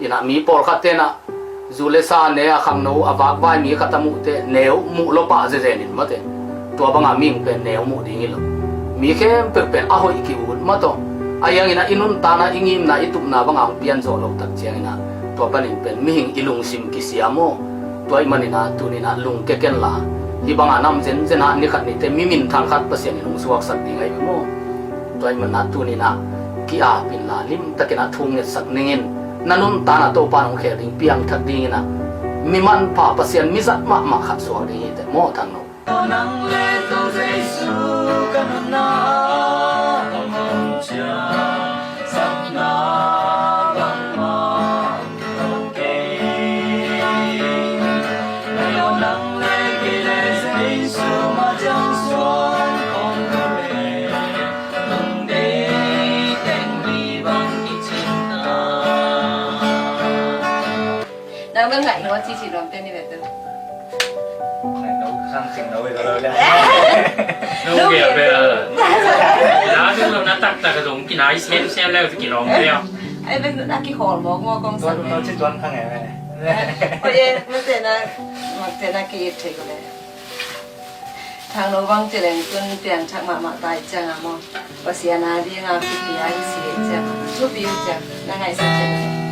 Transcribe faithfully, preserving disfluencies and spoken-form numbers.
Inah mi pawlkhat tenah zu le sa ne a khangno a vakvai mi khat a muhte neu muh lo pah zezen in mate. Tua banga mihing pen neu muh ding hi lo. Mi khempeuh pen a hoih ki-ut mataw. A hianginah i nuntakna, i ngimna, i tupna banga hong pian zawh lo tak cianginah tua panin pen mihing i lungsim kisia maw? Tua ih maninah tuninah lungke kenla, hih banga nam zenzenah nikhat nite mi minthang khat Pasian in hong suaksak ding ahi maw? Tua ih maninah tuninah ki-ap inla limtakinah thu ngetsak ningin, na nuntakna Topa in hong khel ding, piangthak dinginah mi manpha, Pasian mizat mahmah khat suak ding hi teh maw, Thangno? Nang le Topa Jesu ka nunna hong hong cia, sakna bangmah hong kei. Nang le kei le Jesu mah ciang suang kong le, nong deih teng mi bang kicin na. Nang bel ngaih nuam cici nuam te ni ve tu. Ngaih nuam khang cing nuam ve ka lo le. Nuam ve ve. La tu lo na tak tak zong kinai sem sem le kinong ve. Ai bel na kihol mawk mawk kong san ve. Tuan tuan ci tuan khang e ve. Oi e, mate na, mate na ki it thei ko le. Thangno bang ci leng tun piangthak mahmah ta ih ciang a maw. Pasian a ding a kipia i si ih ciang a. Thupi uh ciang, na ngaihsut ciang.